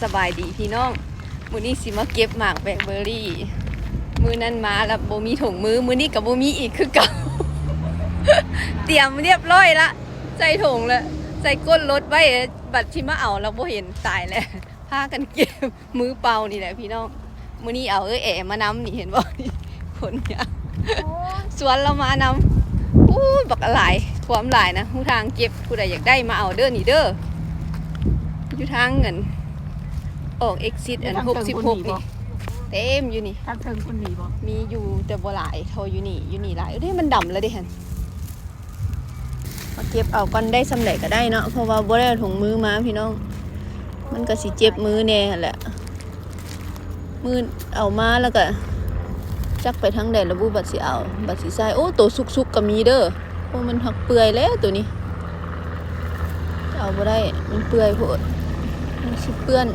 ສະບາຍດີພີ່ນ້ອງ, ມື້ນີ້ຊິມາເກັບໝາກແບລັກເບີຣີ. ມື້ນັ້ນມາແລ້ວບໍ່ມີຖົງມື, ມື້ນີ້ກໍບໍ່ມີອີກຄືເກົ່າ. ຕຽມຮຽບຮ້ອຍລະ, ໃສ່ຖົງລະ, ໃສ່ກົ້ນລົດໄວ້, ບັດຊິມາເອົາລະບໍ່ເຫັນ, ຕາຍແລ້ວ. ພາກັນເກັບ ມືເປົ່ານີ້ແຫຼະພີ່ນ້ອງ. ມື້ນີ້ເອົາເອື້ອຍແອມານຳນີ້ ເຫັນບໍ່ນີ້ ຂົນຫຍ້າ. ໂອ້ ຊວນລາວມານຳ. ໂອ້ຍ ບັກຫຼາຍ ຄວາມຫຼາຍນະ. ຮູ້ທາງເກັບ, ຜູ້ໃດຢາກໄດ້ມາເອົາເດີນີ້ເດີ. ຢູ່ທາງອັນ ອອກເອັກຊິດອັນ ຢູ່ທາງເທິງ ຫົກສິບຫົກ ພຸ້ນມີບໍ່? ນີ້ ເຕັມຢູ່ນີ້. ທາງເທິງພຸ້ນມີບໍ່? ມີຢູ່ ແຕ່ບໍ່ຫຼາຍເທົ່າຢູ່ນີ້. ຢູ່ນີ້ຫຼາຍ. ເອີ ເດ້ ມັນດຳແລ້ວເດ້ຫັ້ນ. ມາເກັບເອົາກ່ອນ, ໄດ້ສ່ຳໃດກໍໄດ້ເນາະ, ເພາະວ່າບໍ່ໄດ້ເອົາຖົງມືມາພີ່ນ້ອງ. ມັນກໍຊິເຈັບມືແດ່ຫັ້ນແຫຼະ. ມືເອົາມາແລ້ວກໍຈັກໄປທາງໃດລະບຸ, ບັດຊິເອົາ ບັດຊິໃສ່. ໂອ້ ໂຕສຸກໆກໍມີເດີ. ໂອ້ ມັນຮັກເປື່ອຍແລ້ວໂຕນີ້, ເອົາບໍ່ໄດ້, ມັນເປື່ອຍໂພດ, ມັນຊິເປື້ອນ.